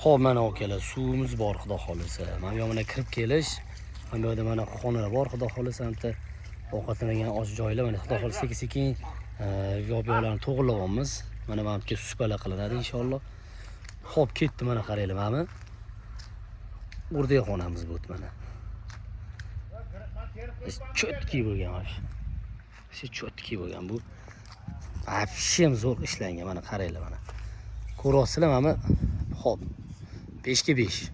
Xo'p, mana akalar, suvimiz bor, xudo xohlasa. Mana bu yoqqa kirib kelish, mana bu yerda mana xonalar bor, xudo xohlasa, bitta ovqatlanadigan osh joylar, mana xudo xohlasa sekin-sekin yoq yoqlarni to'g'irlayapmiz. Mana bu yerga supalar qilinadi inshaalloh. Xo'p, ketdi, mana qaranglar, mana o'rdak xonamiz bu mana. Чёткий bo'lgan вообще. Вообще чёткий bo'lgan bu. Вообще zo'r ishlangan, mana qaranglar mana. Ko'ryapsizlar mana. Xo'p. 5 ga 5.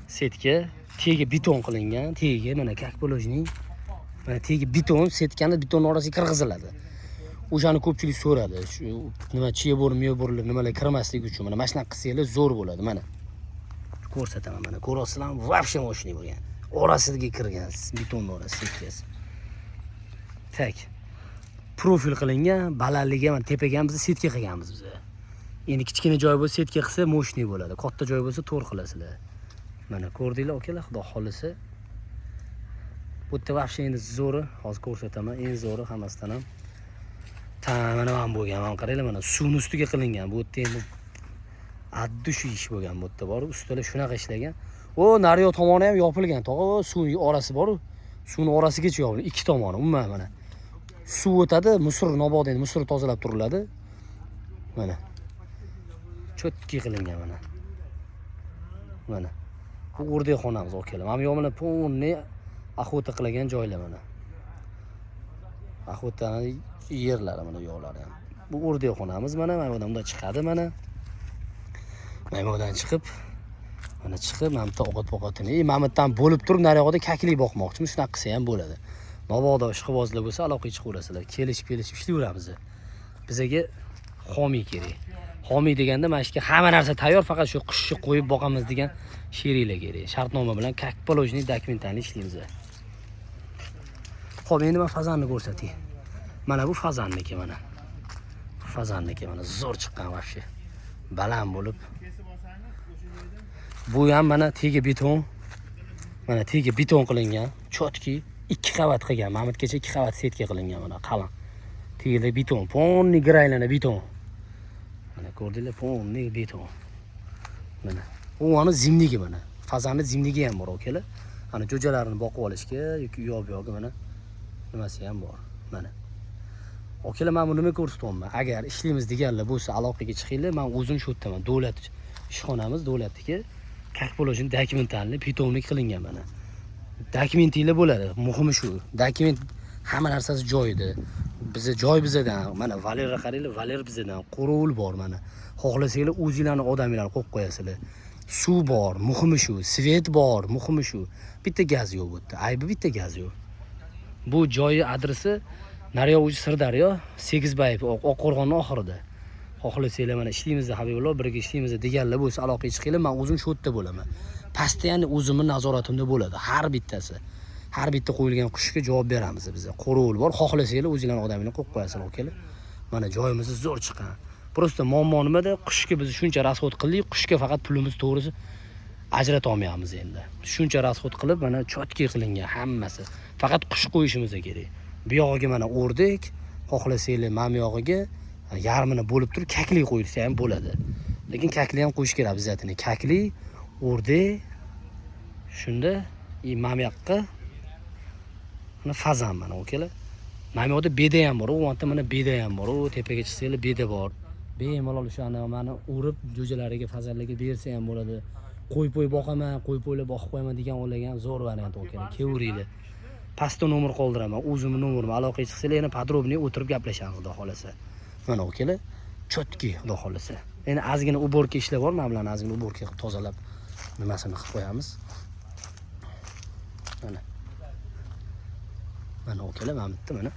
Setka tegi beton qilingan, tagiga mana как положено. Mana tegi beton, setkani beton orasiga kirgiziladi. O'shani ko'pchilik so'radi. Shu nima chebor, meborlar nimalar kirmasligi uchun mana shunaqa qilsanglar zo'r bo'ladi mana. Ko'rsataman mana, ko'ryapsizlarmi? Вообще мощный bo'lgan. Orasiga kirgan betonni orasi setkasi. Так. Profil qilingan, balandligi mana tepaga ham biz setka qilganmiz biz. Endi kichkina joy bo'lsa setka qilsa мощный bo'ladi. Katta joy bo'lsa to'r qilasizlar. Mana ko'rdinglar akalar, xudo xohlasa. Bu yerda вообще endi zo'ri, hozir ko'rsataman, eng zo'ri hammasidan ham. Ta mana bo'lgan, mana qaranglar, mana suvni ustiga qilingan. Bu yerda endi addi shu ish bo'lgan bu yerda bor. Ustalar shunaqa ishlagan. O, naryoq tomoni ham yopilgan. Tog'a, suv orasi bor. Suvni orasigacha yopilgan, ikki tomoni umuman mana. Suv o'tadi, мусор nobod endi мусор tozalab turiladi. Mana. Чёткий qilingan mana. Mana. Bu o'rdak xonamiz akalar. Mana bu yoq mana полный охота qilgan joylar mana. Охота ni yerlari mana bu yoqlari ham. Bu o'rdak xonamiz mana, mana bu bundan chiqadi mana. Mana bu yerdan chiqib, mana chiqib, mana bitta ovqat ovqatini, mana bu yerdan bo'lib turib nariyog'ida kaklik boqmoqchimiz, shunaqa qilsa ham bo'ladi. Mabodo ishqibozlar bo'lsa aloqaga chiqaverasizlar. Kelishib kelishib ishlayveramiz. Bizaga homiy kerak. Homiy deganda mana shu yerga hamma narsa tayyor, faqat shu qushni qo'yib boqamiz degan sheriklar kerak. Shartnoma bilan как положено документальный ishlaymiz. Xo'p, endi men fazanni ko'rsatay. Mana bu fazanniki mana. Fazanniki mana zo'r chiqqan вообще. Baland bo'lib. Bu ham mana tegi beton. Mana tegi beton qilingan, чёткий ikki qavat qilgan. Mana bu yergacha ikki qavat setka qilingan mana qalin. Tagida beton, полный грайлана beton. Mana ko'rdinglar, полный beton. Mana. U ani зимник i mana. Fazanni зимник i ham bor akalar. Ana jo'jalarini boqib olishga yoki u yoq bu yoqga mana nimasi ham bor. Mana. Akalar, men buni nima ko'rsatyapman? Agar ishlaymiz deganlar bo'lsa, aloqaga chiqinglar. Men o'zim shu yerdaman. Davlat ishxonamiz, davlatniki. Как положено документальный питомник qilingan mana. Dokumentinglar bo'ladi. Muhimi shu. Dokument hamma narsasi joyida. Biza joy bizadan. Mana volyerga qaranglar, volyer bizadan. Qo'rovul bor mana. Xohlasanglar o'zinglarni odaminglarni qo'yib qo'yasizlar. Suv bor, muhimi shu. Свет bor, muhimi shu. Bitta gaz yo'q bu yerda. Aybi bitta gaz yo'q. Bu joyi adresi naryoq uchi Sirdaryo, Segizbayev, Oqqo'rg'onni oxirida. Xohlasanglar mana ishlaymiz Habibullo, birga ishlaymiz deganlar bo'lsa aloqaga chiqinglar, men o'zim shu yerda bo'laman. Постоянно o'zimni nazoratimda bo'ladi har bittasi. Har bitta qo'yilgan qushga javob beramiz biz. Qo'rovul bor, xohlasanglar o'zinglarni odamingni qo'yib qo'yasizlar akalar. Mana joyimiz zo'r chiqqan. Просто muammo nimada? Qushga biz shuncha расход qildik, qushga faqat pulimiz to'g'risi ajrata olmayapmiz endi. Shuncha расход qilib, mana чёткий qilingan hammasi. Faqat qush qo'yishimiz kerak. Bu yog'iga mana o'rdak, xohlasanglar mana bu yog'iga yarmini bo'lib turib kaklik qo'yilsa ham bo'ladi. Lekin kaklik ham qo'yish kerak обязательно. Kaklik, o'rdak, shunda и mana bu yoqqa mana fazan mana akalar. Mana bu yoqda beda ham bor. U yerda mana beda ham bor. U tepaga chiqsanglar beda bor. Bemalol o'shani mana urib jo'jalariga, fazanlarga bersa ham bo'ladi. Qo'y po'y boqaman, qo'y po'ylar boqib qo'yaman degan o'ylagan ham zo'r variant akalar. Kelaveringlar. Pastda nomer qoldiraman, o'zimni nomerim. Aloqaga chiqsanglar yana подробный o'tirib gaplashamiz xudo xohlasa. Mana akalar, чёткий xudo xohlasa. Endi ozgina уборка ishlar bor, mana bularni ozgina уборка qilib tozalab nimasini qilib qo'yamiz. Mana. Mana akalar, mana bitta mana.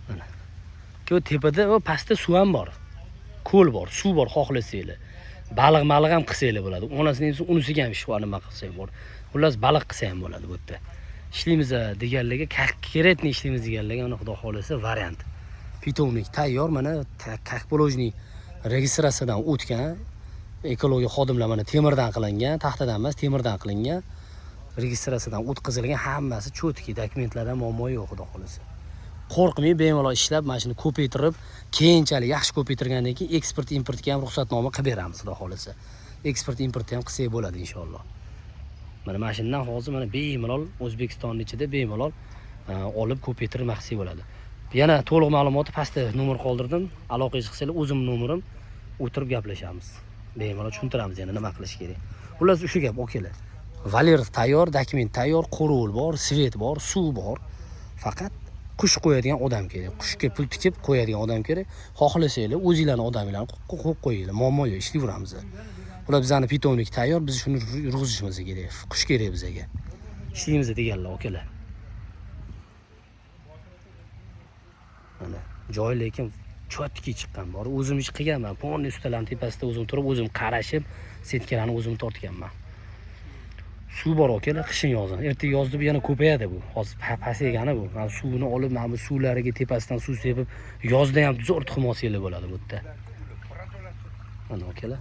Mana. Ku tepada, o pastda suv ham bor. Ko'l bor, suv bor xohlasanglar. Baliq maliq ham qilsanglar bo'ladi. Onasini emsa unisiga ham ish bor, nima qilsa ham bor. Xullas baliq qilsa ham bo'ladi bu yerda. Ishlaymiz deganlarga, конкретно ishlaymiz deganlarga mana xudo xohlasa variant. Питомник tayyor, mana как положено registratsiyadan o'tgan. Ekologiya xodimlar mana temirdan qilingan, taxtadan emas, temirdan qilingan. Registratsiyadan o'tkazilgan, hammasi чёткий, dokumentlarda muammo yo'q xudo xohlasa. Qo'rqmay bemalol ishlab, mana shuni ko'paytirib, keyinchalik yaxshi ko'paytirgandan keyin eksport importga ham ruxsatnoma qilib beramiz, xudo xohlasa. Eksport importni ham qilsak bo'ladi inshaalloh. Mana shundan hozir mana bemalol O'zbekistonning ichida bemalol olib ko'paytirib nima qilsak bo'ladi. Yana to'liq ma'lumotni pastda nomer qoldirdim. Aloqaga chiqsanglar, o'zim nomerim, o'tirib gaplashamiz. Bemalol tushuntiramiz yana nima qilish kerak. Xullas, o'sha gap, okalar. Voler tayyor, dokument tayyor, qo'rovul bor, свет bor, suv bor. Faqat qush qo'yadigan odam kerak. Qushga pul tikib qo'yadigan odam kerak. Xohlasanglar, o'zinglarni odaminglarni qo'yib qo'yinglar. Muammo yo'q, ishlayveramiz. Ular bizani питомник tayyor, biz shuni yurg'izishimiz kerak. Qush kerak bizaga. Ishlaymiz deganlar, okalar. Mana joy lekin чётки chiqqan bor. O'zim ish qilganman. Полный ustalarning tepasida o'zim turib, o'zim qarashib, setkalarni o'zim tortganman. Suv bor, akalar, qishin yozin. Ertaga yozda bu yana ko'payadi bu. Hozir pasaygani bu. Mana suvini olib, mana bu suvlariga tepasidan suv sepib, yozda ham zo'r tuxum olsanglar bo'ladi bu yerda. Mana, akalar,